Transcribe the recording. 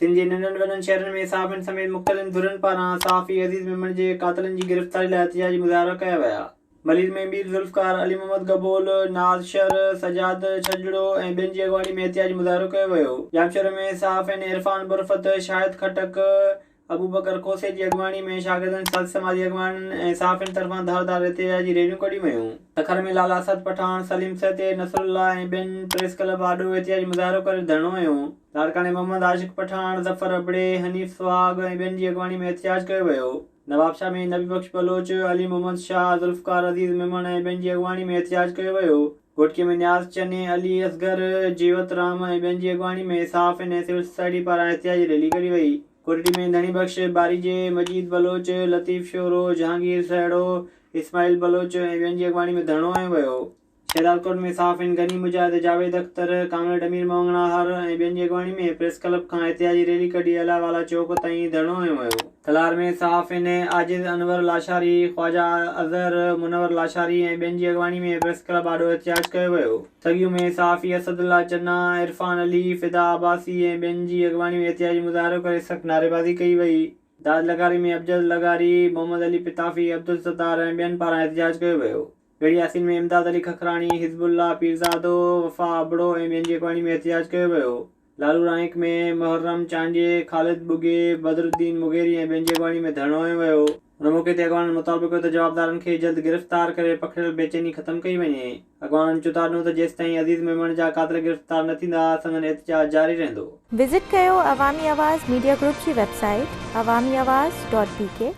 سنڌ جي ننڍن وڏن شهرن ۾ صحافين سميت مختلف ڌرين پاران صحافي عزيز ميمڻ جي قاتلن جي گرفتاري لاء احتجاجي مظاهرا ڪيا ويا. ملير ۾ مير ذوالفقار علي محمد گبول، ناز شر، سجاد ڇڄڙو ۽ ٻين جي اڳواڻي ۾ احتجاجي مظاهرو ڪيو ويو. ڄامشوري ۾ صحافين عرفان برفت، شاهد خٽڪ، ابوبڪر کوسي جي اڳواڻي ۾ شاگردن، سياسي سماجي اڳواڻن ۽ صحافين طرفان ڌار ڌار احتجاجي ريليون ڪڍيون ويون. سکر ۾ لالا اسد پٺاڻ، سليم سهتي، نصرالله ۽ ٻين پريس ڪلب آڏو احتجاجي مظاهرو ڪري ڌرڻو هنيو. لاڙڪاڻي محمد عاشق پٺاڻ، ظفر ابڙي، حنيف سهاڳ ۽ ٻين جي اڳواڻي ۾ احتجاج ڪيو ويو. نوابشاهه ۾ نبي بخش بلوچ، علي محمد شاهه، ذوالفقار عزيز ميمڻ ۽ ٻين جي اڳواڻي ۾ احتجاج ڪيو ويو. گهوٽڪي ۾ نياز چني، علي اصغر، جيوت رام ۽ ٻين جي اڳواڻي ۾ صحافين ۽ سول سوسائٽي پاران احتجاجي ريلي ڪڍي وئي. ڪوٽڙي ۾ ڌڻي بخش باريجي، مجيد بلوچ، لطيف شورو، جهانگير سهڙو، اسماعيل بلوچ ۽ ٻين جي اڳواڻي ۾ ڌرڻو هنيو ويو. شهدادڪوٽ ۾ صحافين غني مجاهد، جاويد اختر، ڪامريڊ امير مڱڻهار ۽ ٻين جي اڳواڻي ۾ پريس ڪلب کان احتجاجي ريلي ڪڍي الله والا چوڪ تائين ڌرڻو هنيو ويو. تلهار ۾ صحافين عاجز انور لاشاري، خواجه اظهر، منور لاشاري ۽ ٻين جي اڳواڻي ۾ پريس ڪلب آڏو احتجاج ڪيو ويو. سڳيون ۾ صحافي اسد الله چنا، عرفان علي، فدا عباسي ۽ ٻين جي اڳواڻي ۾ احتجاجي مظاهرو ڪري سخت نعريبازي ڪئي وئي. داد لغاري ۾ ابجد لغاري، محمد علي پتافي، عبدالستار ۽ ٻين پاران احتجاج ڪيو ويو. ڳڙهي ياسين ۾ امداد علي ککراڻي، حزب الله پيرزادو، وفا ابڙو ۽ ٻين جي اڳواڻي ۾ احتجاج ڪيو ويو. لالو رائنڪ ۾ محرم چانڊيي، خالد ٻگهي، بدرالدين مغيري ۽ ٻين جي اڳواڻي ۾ ڌرڻو هنيو ويو. ان موقعي تي اڳواڻن مطالبو ڪيو ته جوابدارن کي جلد گرفتار ڪري پکڙيل بيچيني ختم ڪئي وڃي. اڳواڻن چتاء ڏنو ته جيستائين عزيز ميمڻ جا قاتل گرفتار نه ٿيندا سندن احتجاج جاري رهندو. وزٽ ڪيو عوامي آواز ميڊيا گروپ جي website Awami Awaz dot B K.